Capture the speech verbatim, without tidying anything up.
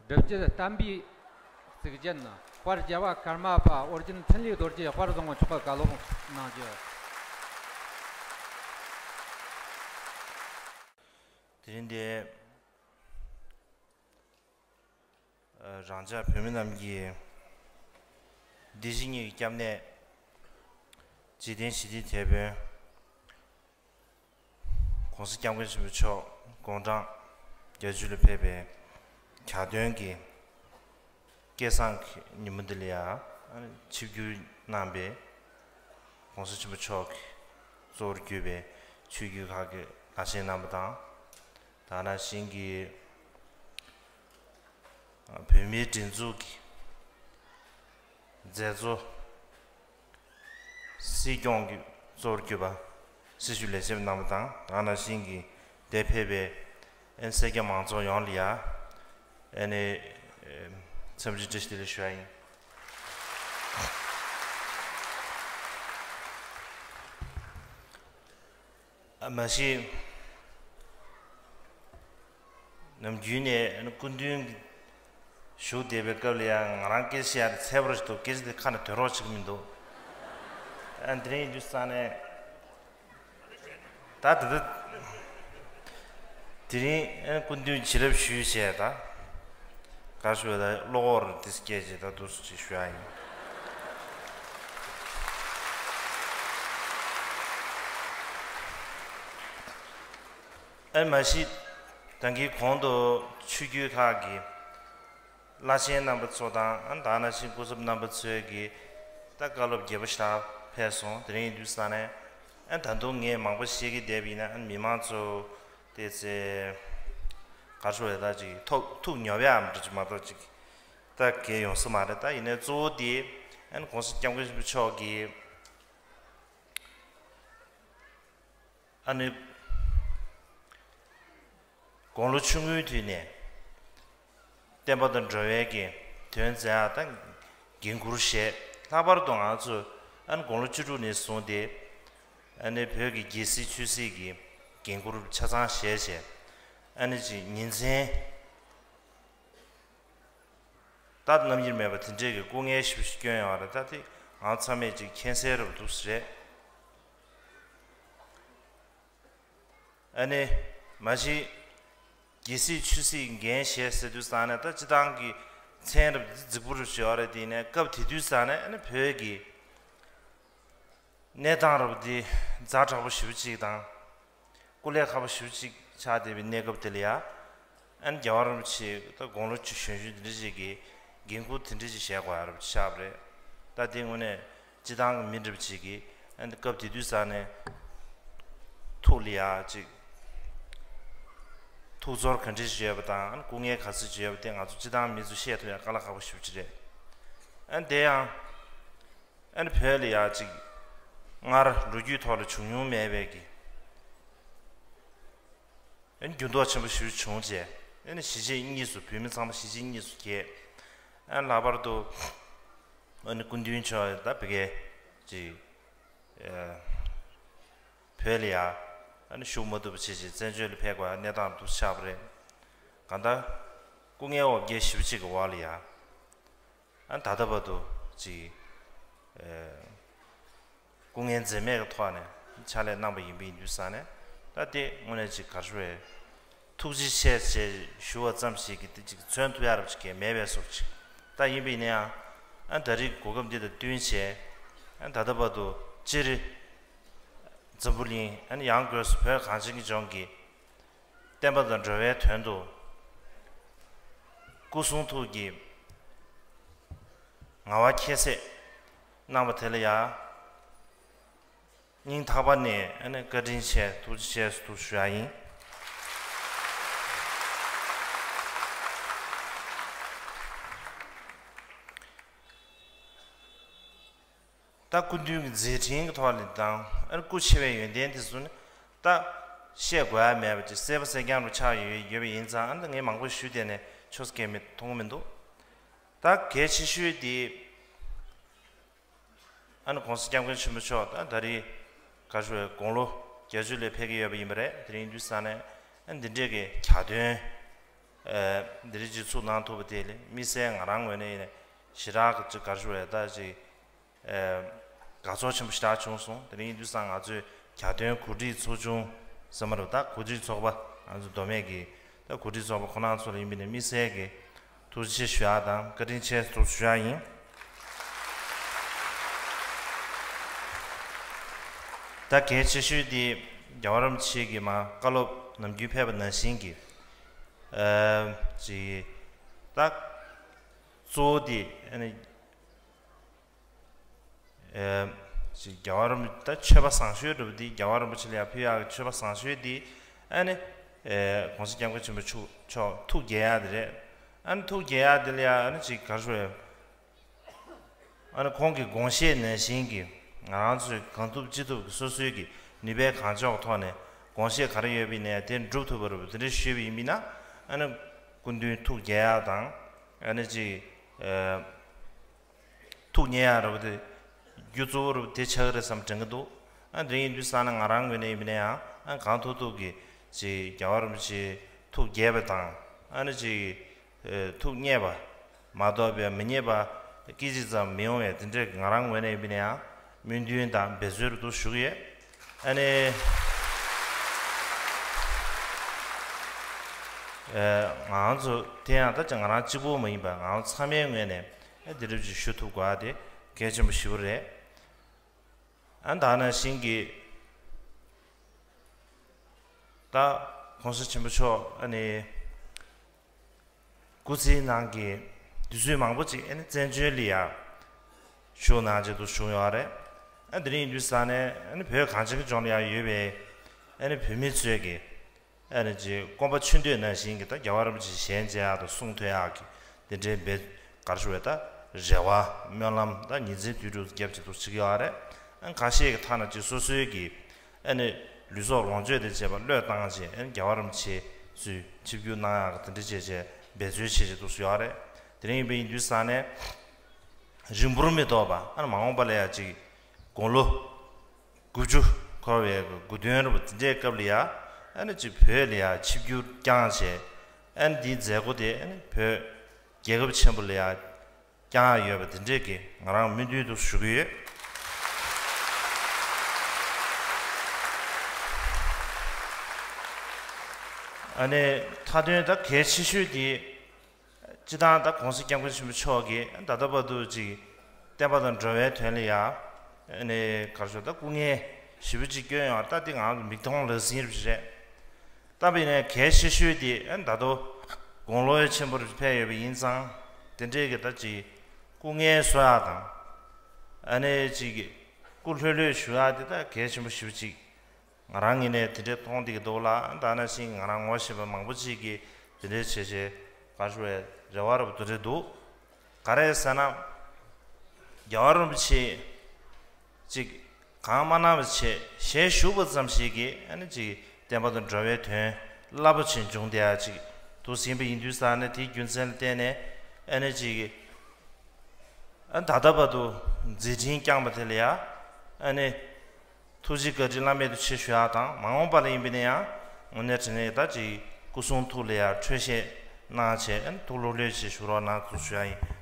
སྒྲུབ་བརྒྱུད་བསྟན་པའི་གཙུག་རྒྱན། དཔལ་རྒྱལ་བ་ཀརྨ་པ་ཨོ་རྒྱན་འཕྲིན་ལས་རྡོ་རྗེ་དཔལ་བཟང་པོ་མཆོག་གི་བཀའ་སློབ་གནང་རྒྱུ། དེ་རིང་འདི་རང་ཅག་བོད་མི་རྣམས་ཀྱི་བདེ་སྐྱིད་གཉིས་ཀྱི་སྐྱབས་གནས། འཇིག་རྟེན་ཞི་བདེའི་དེད་དཔོན། ༸གོང་ས་༸སྐྱབས་མགོན་ཆེན་པོ་མཆོག་དགུང་གྲངས་བརྒྱད་ཅུ་ལ་ཕེབས་པའི་གྱ་སྟོན་གྱི་སྐལ་བཟང་གི་ཉིན་མོ་འདི་ལ་ཡང་ཆིབས་བསྒྱུར་གནང་བའི་༸གོང་ས་༸སྐྱབས་མགོན་ཆེན་པོ་མཆོག་གིས་གཙོ་བོར་གྱུར་པའི་ཆོས་བརྒྱུད་ཁག་གི་བླ་ཆེན་རྣམ་པ་དང་། དེ་ནང་བཞིན་གྱི་བོད་མིའི་སྒྲིག་འཛུགས་ཀྱི་མཛད་གཙོ། སྲིད་སྐྱོང་གི་གཙོ་བོར་གྱུར་པ་སྲི་ཞུ་ལས་བྱེད་རྣམ་པ་དང་། དེ་ནང་བཞིན་གྱི་འདིར་ཕེབས་པའི་ཨན་སེར་སྐྱ་མང་ཚོགས་ཡོངས་ལ་ཡ་ཨ་ནི་འཚམས་འདྲི་བཀྲ་ཤིས་བདེ་ལེགས་ཞུ་ཡ་ཡིན། ཨ་མ་གཞི། ནམ་རྒྱུན་ནས་སྐུ་མདུན་གྱི་བཞུགས་བསྡད་པའི་སྐབས་ལ་ཡང་ང་རང་སྐད་ཆ་ཡར་འཚལ་པོ་ཞིག་འདུག་སྐད་ཆ་དེ་ཁ་ནས་ཐོན་རོགས་བྱེད་ཀྱི་མི་འདུག་ཨ་འདི་རིང་ཡིན་དུས་ཙང་ནས་ད་དེ་ད་དེ་རིང་སྐུ་མདུན་བྱིན་རླབས་ཞུས་བྱས་ད། ག་ཞུ་ད་གློ་བོར་དེ་སྐད་ཅིག་ད་འདུག་སེ་ཅིག་ཞུ་ཡ་ཡིན། ཨ་མ་གཞི་ད་གིན་གོང་དུ་ཆོས་བརྒྱུད་ཁག་གི་བླ་ཆེན་རྣམ་པ་ཚོ་དང་ཨ་ད་ནང་བཞིན་སྐུ་ཚབ་རྣམ་པ་ཚོས་ཀྱི་ད་བཀའ་སློབ་རྒྱས་པོ་ཞིག་ཕེབས་སོང་། དེ་རིང་ཡིན་དུས་ཙང་ནས་ཨ་ད་དུང་ངས་མང་པོ་བཤད་ཀྱི་བསྡད་པ་ཡིན་ན་ཨ་མི་མང་ཚོ་དེ་ཚེ་ག་རེ་ཞུ་དགོས་རེད། ད་ཅིག་ཐུགས་ཐུགས་ཉོབ་ཡ་མ་འགྲོ་ཅིག་མ་གཏོགས་ཅིག་ད་གལ་ཡོང་ས་མ་རེད། ད་ཡིན་ནའི་གཙོ་བོ་དེ་ཨ་ནི་༸གོང་ས་༸སྐྱབས་མགོན་ཆེན་པོ་མཆོག་གིས་ཨ་ནི་དགུང་ལོ་ཆུང་ངུའི་དུས་ནས་བསྟན་པ་དང་འགྲོ་བའི་གི་དོན་མཛད་ཡ་དང་འགན་ཁུར་བཞེས། ལྷག་པར་དུ་ང་ཚོ་ཨ་ནི་དགུང་ལོ་བཅུ་དྲུག་ནས་བཟུང་སྟེ་ཨ་ནི་བོད་ཀྱི་རྒྱལ་སྲིད་ཆོས་སྲིད་ཀྱི་འགན་ཁུར་ཆ་ཚང་བཞེས་བྱས། ཨ་ནི་ཅིག་ཉིན་མཚན་ད་རྣམ་དབྱེ་མེད་པ་དེ་འདྲས་ཀྱི་སྐུ་ངལ་ཞེ་པོ་ཞིག་བསྐྱོན་ཡོད་རེད། ད་དེ་ང་ཚང་མས་ཅིག་མཁྱེན་གསལ་རབ་འདུག་ཟེར། ཨ་ནི་མ་གཞི་རྒྱལ་སྲིད་ཆོས་སྲིད་འགན་བཞེས་ཟེར་དུས་ཙང་ནས་ད་སྤྱི་བཏང་གི་མཚན་རབ་རྫིག་པོ་རུ་བྱས་ཡོད་རེད། དེ་ནས་སྐབས་དེ་དུས་ཙང་ནས་ཨ་ནི་བོད་ཀྱི་གནས་སྟངས་རབ་དེ་ཛ་དྲག་པོ་ཞེ་པོ་ཅིག་དང་། སྐུ་ལས་ཁག་པོ་ཞེ་པོ་ཅིག་ཆགས་བསྡད་པའི་གནས་སྐབས་དེ་ལ་ཡ། ཨ་ནི་རྒྱལ་བ་རིན་པོ་ཆེ་ད་དགུང་ལོ་ཆུང་ཆུང་འདི་འདྲ་ཅིག་གིས་འགན་ཁུར་དེ་འདྲ་ཅིག་བཞེས་དགོས་ཡ་རབ་ཆགས་པ་རེད། ད་དེ་དངོས་གནས་སྤྱི་བཏང་གི་མི་འདྲ་པོ་ཅིག་གིས་ཨ་ནི་སྐབས་དེ་དུས་ཙང་ནས་ཐུགས་ལ་ཡ་ཅིག་ཐུགས་ཚོར་ག་འདྲ་ཅིག་ཡོད་པ་དང་ཨ་ནི་སྐུ་ངལ་ག་ཚོད་ཅིག་ཡོད་པ་དེ་ང་ཚོ་སྤྱི་བཏང་མི་ཚོ་བཤད་ཐུབ་ཡ་དཀའ་ལས་ཁག་པོ་ཞེ་པོ་ཅིག་རེད། ཨ་ནི་དེ་ཡང་ཨ་ནི་བོད་ལ་ཡ་ཅིག་སྔར་ལོ་རྒྱུས་ཐོག་ལ་བྱུང་མྱོང་མེད་པའི་གི་ཨ་ནི་འགྱུར་ལྡོག་ཆེན་པོ་ཞེ་པོ་བྱུང་རྗེས། ཨ་ནི་གཞིས་བྱེས་གཉིས་སུ་བོད་མི་ཚང་མ་གཞིས་བྱེས་གཉིས་སུ་གྱེས། ཨ་ནི་ལྷག་པར་དུ་ཨ་ནི་སྐུ་མདུན་མཆོག་ད་བོད་སྐད་ཅིག་ཨ་བོད་ལ་ཡ་ཨ་ནི་བཞུགས་མ་ཐུབ་པ་བྱས་རྗེས་བཙན་བྱོལ་ལ་ཕེབས་དགོས་ཡ་གནས་སྟངས་འདུག་ཆགས་པ་རེད། གང་ལྟར་སྐུ་ངལ་འོ་བརྒྱལ་ཞེ་པོ་ཅིག་གི་འོག་ལ་ཡ། ཨ་ད་ལྟ་བར་དུ་ཅིག་ཨེ་སྐུ་ངལ་འཛེམས་མེད་ཀྱི་ཐོག་ནས་ཕྱག་ལས་གནང་བ་ཡིན་པ་ཡིན་དུས་ཙང་ནས། ད་དེ་དངོས་གནས་ཅིག་ག་རེ་ཞུ་དགོས་རེད། ཐུགས་རྗེ་ཆེ་ཞེས་ཞུ་བ་ཙམ་ཞིག་གིས་དེ་ཅིག་མཚོན་ཐུབ་ཡ་རབས་ཅིག་གས་མེད་པའི་བཟོ་ཅིག་ད་ཡིན་པ་ཡིན་ན་ཡང་། ཨ་ད་རེས་གོ་སྐབས་འདི་དང་བསྟུན་བྱས། ཨ་ད་ལྟ་བར་དུ་སྤྱིར་འཛམ་བུ་གླིང་ཨ་ནི་ཡང་སྒོས་སུ་བོད་གངས་ཅན་གྱི་ལྗོངས་ཀྱི་བསྟན་པ་དང་འགྲོ་བའི་དོན་དུ་སྐུ་གསུང་ཐུགས་ཀྱི་ངལ་བ་ཁྱད་བསད་གནང་བ་དེ་ལ་ཡང་སྙིང་ཐག་པ་ནས་ཨ་ནི་བཀའ་དྲིན་ཆེ། ཐུགས་རྗེ་ཆེ་ཞུ་ཡ་ཡིན། ད་སྐུ་མདུན་གྱི་མཛད་འཕྲིན་གྱི་ཐོག་ནས་དང་ཨ་ནི་སྐུ་ཆེ་བའི་ཡོན་ཏན་དེ་ཚོ་ནི་ད་བཤད་དགོས་ཡ་མེད་པ་ཅིག་གསལ་པོ་གསལ་རྐྱང་རུ་ཆགས་ཡོད་ཡོད་པ་ཡིན་ཙང་། ཨ་ནི་ངས་མང་པོ་ཞུས་བསྡད་ནས་ཆོ་ས་གས་མི་མཐོང་གི་མི་འདུག་ད་གལ་ཆེ་ཤོས་དེ་ཨ་ནི་༸གོང་ས་༸སྐྱབས་མགོན་ཆེན་པོ་མཆོག་ད་ད་རེས་ག་རེ་ཞུ་དགོས་རེད། དགུང་ལོ་བརྒྱད་ཅུ་ལ་ཕེབས་ཀྱི་ཡོད་པ་ཡིན་པ་རེད། དེ་རིང་དུས་ཙང་ནས་ཨ་ནི་འདི་འདྲས་ཀྱི་གྱ་སྟོན་ ཨ་འདི་རིགས་ཅིག་ཚུགས་གནང་ཐུབ་པ་དེ་ལས་དམིགས་བསལ་ང་རང་ངོས་ནས་ཡིན་ན་ཞེ་དྲག་གི་ཅིག་ག་རེ་ཞུ་དགོས་རེད། ད་ཅིག་ཨ་དགའ་ཚོར་ཆེན་པོ་ཞེ་དྲག་བྱུང་སོང་། དེ་རིང་དུས་སང་ང་ཚོས་གྱ་སྟོན་གོ་སྒྲིག་ཚོགས་ཆུང་ཟེར་མ་རེད། ད་གོ་སྒྲིག་ཚོགས་པ་ང་ཚོ་མདོ་སྨད་ཀྱི་ད་གོ་སྒྲིག་ཚོགས་པ་ཁོ་རང་ཚོ་ལ་ཡིན་པ་ནས་དམིགས་བསལ་གྱི་ཐུགས་རྗེ་ཆེ་ཞུ་ཡག་དང་བཀའ་དྲིན་ཆེ་ཞུ་ཡག་ཡིན། ད་གལ་ཆེ་ཤོས་དེ་རྒྱལ་བ་རིན་པོ་ཆེ་གི་མ་བཀའ་སློབ་ནམ་རྒྱུན་ཕེབས་པ་ནང་བཞིན་གྱི་ཨ་ཅིག་ད་གཙོ་བོ་དེ་ཨ་ནི་ཨ་ཅིག་རྒྱལ་བ་རིན་པོ་ད་ཆོས་པ་བཟང་ཤོས་འདྲ་པོ་དེ་རྒྱལ་བ་རིན་པོ་ཆེ་ལ་ཡང་ཕུལ་ཡག་གི་ཆོས་པ་བཟང་ཤོས་དེ་ཨ་ནི་ཨ་༸གོང་ས་༸སྐྱབས་མགོན་ཆེན་པོ་མཆོག་མཆོག་ཐུགས་དགྱེས་ཡག་དེ་རེད། ཨ་ནི་ཐུགས་དགྱེས་ཡག་དེ་ལ་ཡང་ཨ་ནི་ཅིག་ག་རེ་ཞུ་དགོས་རེད། ཨ་ནི་ཁོང་གི་དགོངས་བཞེད་ནང་བཞིན་གྱི་ང་རང་ཚོས་གང་ཐུབ་ཅི་ཐུབ་ཀྱི་སོ་སོའི་གི་ནུས་པའི་གང་ལྕོགས་ཐོག་ནས་དགོངས་བཞེད་ག་རེ་ཡོད་པ་ཡིན་ནའི་དེ་འགྲུབ་ཐུབ་པ་རེད་པ། དེ་འདྲ་ཞུས་པ་ཡིན་པ་ཡིན་ན་ཨ་ནི་སྐུ་མདུན་ཐུགས་དགྱེས་ཡག་དང་ཨ་ནི་ཅིག་ཨ་ཐུགས་མཉེས་ཡག་རེད་པ། དེ་རྒྱུ་གཙོ་བོ་རེད་པ། དེ་ཆགས་ཀྱི་རེད་བསམ་དྲན་གྱི་འདུག་ཨ་དེ་ཡིན་དུས་ཙང་ནས་ང་རང་ངོས་ནས་ཡིན་པ་ཡིན་ནའང་ཨ་གང་ཐུབ་ཐུབ་ཀྱི་ཅིག་རྒྱལ་བ་རིན་པོ་ཆེ་ཐུགས་དགྱེས་པ་དང་ཨ་ནི་ཅིག་ཨ་ཐུགས་མཉེས་པ་མ་གཏོགས་པའི་མི་མཉེས་པ་སྐད་ཅིག་ཙམ་མི་ཡོང་བའི་དེ་འདྲའི་ང་རང་ངོས་ནས་ཡིན་པ་ཡིན་ནའང་སྨོན་འདུན་དང་འབད་རྩོལ་རེ་འདུག་ཞུ་གི་ཡོད། ཨ་ནི་ཨ་ང་ཚོ་དེ་ཡང་ད་ཅི་ང་རང་གཅིག་པོ་མ་ཡིན་པ་ང་ཚོ་ཚང་མའི་ངོས་ནས་ཨ་དེ་འདྲ་ཅིག་ཞུ་ཐུབ་དགོས་པ་དེ་གལ་ཆེན་པོ་ཞེ་པོ་རེད། ཨ་ད་ནང་བཞིན་གྱི་ད་༸གོང་ས་ཆེན་པོ་མཆོག་ཨ་ནི་སྐུ་ཚེའི་ནང་གི་དུས་ཚོད་མང་པོ་ཅིག་ཨ་ནི་བཙན་བྱོལ་ལ་ཡ་བཞུགས་གནང་བྱས་འདུག་བཞུགས་ཡོད་རེད། ཨ་དེ་རིང་ཡིན་དུས་ཙང་ནས་ཨ་ནི་བོད་གངས་ཅན་གྱི་ལྗོངས་ལ་ཡ་ཡོད་པའི་ཨ་ནི་བོད་མི་ཚོས་ཀྱི་ཨ་ནི་ཅིག་སྐོམ་པ་ཆུ་འདོད་ནང་བཞིན་གྱི་ད་རྒྱལ་བ་རིན་པོ་ཆེ་ཞལ་མཇལ་ཡག་དང་གསུང་ཐོས་ཡག་གི་དེ་འདྲའི་འབད་ག་རེ་ཞུ་དགོས་རེད། ད་རེ་བ་སྨོན་ལམ་ད་ཉིན་མཚན་དུས་དྲུག་བརྒྱབ་བྱས་འདུག་བྱེད་ཀྱི་ཡོད་རེད། ཨ་ཁ་ཤས་ཀྱི་ཐ་ན་ཅིག་སོ་སོའི་གི་ཨ་ནི་ལུས་སྲོག་ལོངས་སྤྱོད་དང་བཅས་པ་བློས་བཏང་བྱས་ཨ་ནི་རྒྱལ་བ་རིན་པོ་ཆེ་ཚུར་ཆིབས་བསྒྱུར་གནང་ཡག་གི་དེ་འདྲ་བྱས་བྱས་འབད་རྩོལ་བྱེད་བྱས་འདུག་ཡོད་རེད། དེ་རིང་ཡིན་པ་ཡིན་དུས་ཙང་ནས་རིང་པོར་མི་ཐོགས་པ་ཨ་ནི་མ་འོངས་པ་ལ་ཡ་ཅིག་དགུང་ལོ་དགུ་བཅུ་འཁོར་བའི་དགུང་སྟོན་རེད་པ། དེ་འདྲའི་སྐབས་ལ་ཡ་ཨ་ནི་ཅིག་བོད་ལ་ཡ་ཆིབས་བསྒྱུར་བསྐྱངས་བྱས་ཨ་ནི་འདིའི་མཛད་སྒོ་དེ་ཨ་ནི་བོད་རྒྱལ་ཁབ་ཆེན་པོ་ལ་ཡ་བསྐྱངས་ཡོད་པ་དེ་འདྲས་ཀྱི་ང་རང་སྨོན་འདུན་དུ་ཞུ་གི་ཡོད། ཨ་ནི་མཐའ་དོན་ད་གལ་ཆེ་ཤོས་དེ་སྤྱི་བཏང་ད་༸གོང་ས་༸སྐྱབས་མགོན་ཆེན་པོ་མཆོག་གིས་ད་ལྟ་བར་དུ་ཅིག་བསྟན་པ་དང་འགྲོ་བའི་དོན་ལ་ཡ་ཨ་ནི་ག་རེ་ཞུ་ད་སྐུ་ངལ་ཞེ་པོ་ཅིག་བསྐྱོན་ཡོད་རེད། ད་དེ་ང་རང་མིག་མཐོང་ལག་ཟིན་རེད། ད་བྱས་ནས་གལ་ཆེ་ཤོས་དེ་ཨ་ད་དུང་དགུང་ལོ་ཆེན་པོར་ཕེབས་ཡོད་པ་ཡིན་ཙང་དེ་འདྲའི་གི་ད་ཅིག་སྐུ་ངལ་གསོ་ཡག་དང་ཨ་ནི་ཅིག་སྐུ་ལྷོད་ལྷོད་བཞུགས་ཡག་དེ་ད་གལ་ཆེན་པོ་ཞེ་པོ་ཅིག་ང་རང་ངོས་ནས་དེ་འདྲའི་མཐོང་བསྡད་ཀྱི་འདུག་ལ། ད་ནང་བཞིན་ང་རང་ངོ་ཤེས་པ་མང་པོ་ཅིག་གིས་དེ་འདྲའི་བྱས་བྱས་ག་རེ་ཞུ་དགོས་རེད། རེ་བ་རབ་ཏུ་རེད་འདུག་ག་རེ་ཟེར་ན། རྒྱལ་བ་རིན་པོ་ཆེ་ཅིག་གང་མ་གནང་བ་བྱས་ཞལ་བཞུགས་པ་ཙམ་ཞིག་གིས་ཨ་ནི་ཅིག་བསྟན་པ་དང་འགྲོ་བའི་དོན་རླབས་པོ་ཆེ་འབྱུང་བསྡད་ཡག་ཅིག་འདུག་ཟིན་པ་ཡིན་དུས་ཙང་ནས་དེའི་རྒྱུ་མཚན་ལ་བརྟེན་ནས་ཨ་ནི་ཅིག་ཨ་ད་ལྟ་བར་དུ་མཛད་འཕྲིན་བསྐྱངས་པ་དེ་ལ་ཡ་ཨ་ནི་ཐུགས་རྗེ་བཀའ་དྲིན་བླ་མེད་དུ་ཆེ་ཞུ་ཡག་དང་མ་འོངས་པ་ལ་ཡིན་པ་ཡིན་ན་ཡང་དངོས་གནས་དྲང་གནས་ད་ཅིག་སྐུ་གསུང་ཐུགས་ལ་ཡ་འཕྲོད་བཞེས་གནང་བྱས་ཨ་ནི་ཐུགས་ལྷོད་ལྷོད་བྱས་བཞུགས་རོགས་གནང་ཞུ་ཡག་ཡིན།